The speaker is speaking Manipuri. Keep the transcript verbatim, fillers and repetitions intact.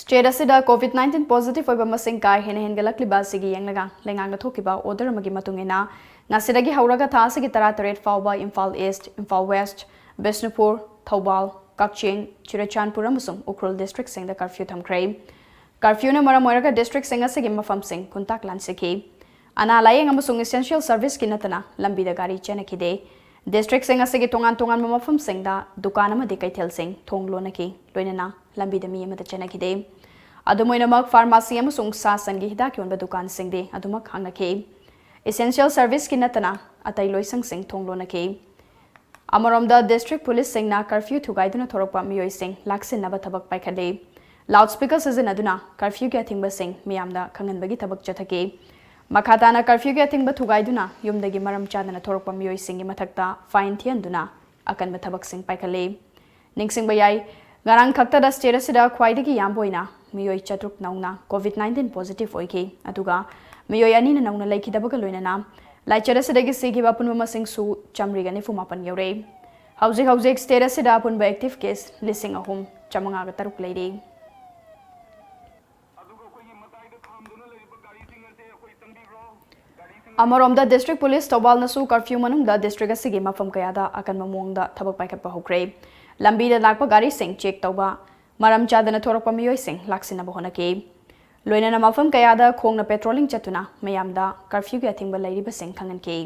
State ꯑꯁꯤꯗ COVID nineteen positive ꯑꯣꯏꯕ ꯃꯁꯤꯡ ꯀꯥ ꯍꯦꯟꯅ ꯍꯦꯟꯒꯠꯂꯛꯂꯤꯕ ꯑꯁꯤꯒꯤ ꯌꯦꯡꯂꯒ ꯂꯩꯉꯥꯛꯅ ꯊꯣꯛꯈꯤꯕ order ꯑꯃꯒꯤ ꯃꯇꯨꯡ ꯏꯟꯅ, ꯉꯁꯤꯗꯒꯤ ꯍꯧꯔꯒ ꯊꯥ ꯑꯁꯤꯒꯤ ꯇꯔꯥꯇꯔꯦꯠ ꯐꯥꯎꯕ ꯏꯝꯐꯥꯜ East, ꯏꯝꯐꯥꯜ West, ꯕꯤꯁꯅꯨꯄꯨꯔ, ꯊꯧꯕꯥꯜ, ꯀꯛꯆꯤꯡ, ꯆꯨꯔꯆꯥꯟꯄꯨꯔ ꯑꯃꯁꯨꯡ ꯎꯈ꯭ꯔꯨꯜ districtꯁꯤꯡꯗ curfew ꯊꯝꯈ꯭ꯔꯦ꯫ Curfewꯅ ꯃꯔꯝ ꯑꯣꯏꯔꯒ districtꯁꯤꯡ ꯑꯁꯤꯒꯤ ꯃꯐꯝꯁꯤꯡ ꯈꯨꯟꯇꯥꯛ ꯂꯥꯟꯁꯤꯈꯤ꯫ ꯑꯅꯥ ꯂꯥꯌꯦꯡ ꯑꯃꯁꯨꯡ essential serviceꯀꯤ ꯅꯠꯇꯅ ꯂꯝꯕꯤꯗ ꯒꯥꯔꯤ ꯆꯦꯟꯅꯈꯤꯗꯦ꯫ Districtꯁꯤꯡ ꯑꯁꯤꯒꯤ ꯇꯣꯉꯥꯟ ꯇꯣꯉꯥꯟꯕ ꯃꯐꯝꯁꯤꯡꯗ ꯗꯨꯀꯥꯟ ꯑꯃꯗꯤ ꯀꯩꯊꯦꯜꯁꯤꯡ ꯊꯣꯡ ꯂꯣꯟꯅꯈꯤ, ꯂꯣꯏꯅꯅ ꯂꯝꯕꯤꯗ ꯃꯤ ꯑꯃꯠꯇ ꯆꯦꯟꯅꯈꯤꯗꯦ꯫ ꯑꯗꯨꯝ ꯑꯣꯏꯅꯃꯛ, pharmacy ꯑꯃꯁꯨꯡ ꯁꯥ ꯁꯟꯒꯤ ꯍꯤꯗꯥꯛ ꯌꯣꯟꯕ ꯗꯨꯀꯥꯟꯁꯤꯡꯗꯤ ꯑꯗꯨꯃꯛ ꯍꯥꯡꯅꯈꯤ꯫ Essential serviceꯀꯤ ꯅꯠꯇꯅ ꯑꯇꯩ ꯂꯣꯏꯁꯪꯁꯤꯡ ꯊꯣꯡ ꯂꯣꯟꯅꯈꯤ꯫ ꯑꯃꯔꯣꯝꯗ, district policeꯁꯤꯡꯅ curfew ꯊꯨꯒꯥꯏꯗꯨꯅ ꯊꯣꯔꯛꯄ ꯃꯤꯑꯣꯏꯁꯤꯡ ꯂꯥꯛꯁꯤꯟꯅꯕ ꯊꯕꯛ ꯄꯥꯏꯈꯠꯂꯤ꯫ Loudspeaker ꯁꯤꯖꯤꯟꯅꯗꯨꯅ curfewꯒꯤ ꯑꯊꯤꯡꯕꯁꯤꯡ ꯃꯤꯌꯥꯝꯗ ꯈꯪꯍꯟꯕꯒꯤ ꯊꯕꯛ ꯆꯠꯊꯈꯤ꯫ ꯃꯈꯥ ꯇꯥꯅ, curfewꯒꯤ ꯑꯊꯤꯡꯕ ꯊꯨꯒꯥꯏꯗꯨꯅ ꯌꯨꯝꯗꯒꯤ ꯃꯔꯝ ꯆꯥꯗꯅ ꯊꯣꯔꯛꯄ ꯃꯤꯑꯣꯏꯁꯤꯡꯒꯤ ꯃꯊꯛꯇ fine ꯊꯤꯍꯟꯗꯨꯅ ꯑꯀꯟꯕ ꯊꯕꯛꯁꯤꯡ ꯄꯥꯏꯈꯠꯂꯤ꯫ ꯅꯤꯡꯁꯤꯡꯕ ꯌꯥꯏ, ꯉꯔꯥꯡ ꯈꯛꯇꯗ state ꯑꯁꯤꯗ ꯈ꯭ꯋꯥꯏꯗꯒꯤ ꯌꯥꯝꯕ ꯑꯣꯏꯅ ꯃꯤꯑꯣꯏ ꯆꯥꯇ꯭ꯔꯨꯛ ꯅꯧꯅ COVID nineteen positive ꯑꯣꯏꯈꯤ, ꯑꯗꯨꯒ ꯃꯤꯑꯣꯏ ꯑꯅꯤꯅ ꯅꯧꯅ ꯂꯩꯈꯤꯗꯕꯒ ꯂꯣꯏꯅꯅ ꯂꯥꯏꯆꯠ ꯑꯁꯤꯗꯒꯤ ꯁꯤꯈꯤꯕ ꯑꯄꯨꯟꯕ ꯃꯁꯤꯡꯁꯨ ꯆꯥꯃꯔꯤꯒ ꯅꯤꯐꯨ ꯃꯥꯄꯟ ꯌꯧꯔꯦ꯫ ꯍꯧꯖꯤꯛ ꯍꯧꯖꯤꯛ state ꯑꯁꯤꯗ ꯑꯄꯨꯟꯕ active case ꯂꯤꯁꯤꯡ ꯑꯍꯨꯝ ꯆꯥꯃꯉꯥꯒ ꯇꯔꯨꯛ ꯂꯩꯔꯤ꯫ ꯑꯃꯔꯣꯝꯗ, district police ꯊꯧꯕꯥꯜꯅꯁꯨ curfew ꯃꯅꯨꯡꯗ district ꯑꯁꯤꯒꯤ ꯃꯐꯝ ꯀꯌꯥꯗ ꯑꯀꯟꯕ ꯃꯑꯣꯡꯗ ꯊꯕꯛ ꯄꯥꯏꯈꯠꯄ ꯍꯧꯈ꯭ꯔꯦ꯫ ꯂꯝꯕꯤꯗ ꯂꯥꯛꯄ ꯒꯥꯔꯤꯁꯤꯡ check ꯇꯧꯕ, ꯃꯔꯝ ꯆꯥꯗꯅ ꯊꯣꯔꯛꯄ ꯃꯤꯑꯣꯏꯁꯤꯡ ꯂꯥꯛꯁꯤꯟꯅꯕ ꯍꯣꯠꯅꯈꯤ꯫ ꯂꯣꯏꯅꯅ ꯃꯐꯝ ꯀꯌꯥꯗ ꯈꯣꯡꯅ patrolling ꯆꯠꯇꯨꯅ ꯃꯌꯥꯝꯗ curfewꯒꯤ ꯑꯊꯤꯡꯕ ꯂꯩꯔꯤꯕꯁꯤꯡ ꯈꯪꯍꯟꯈꯤ꯫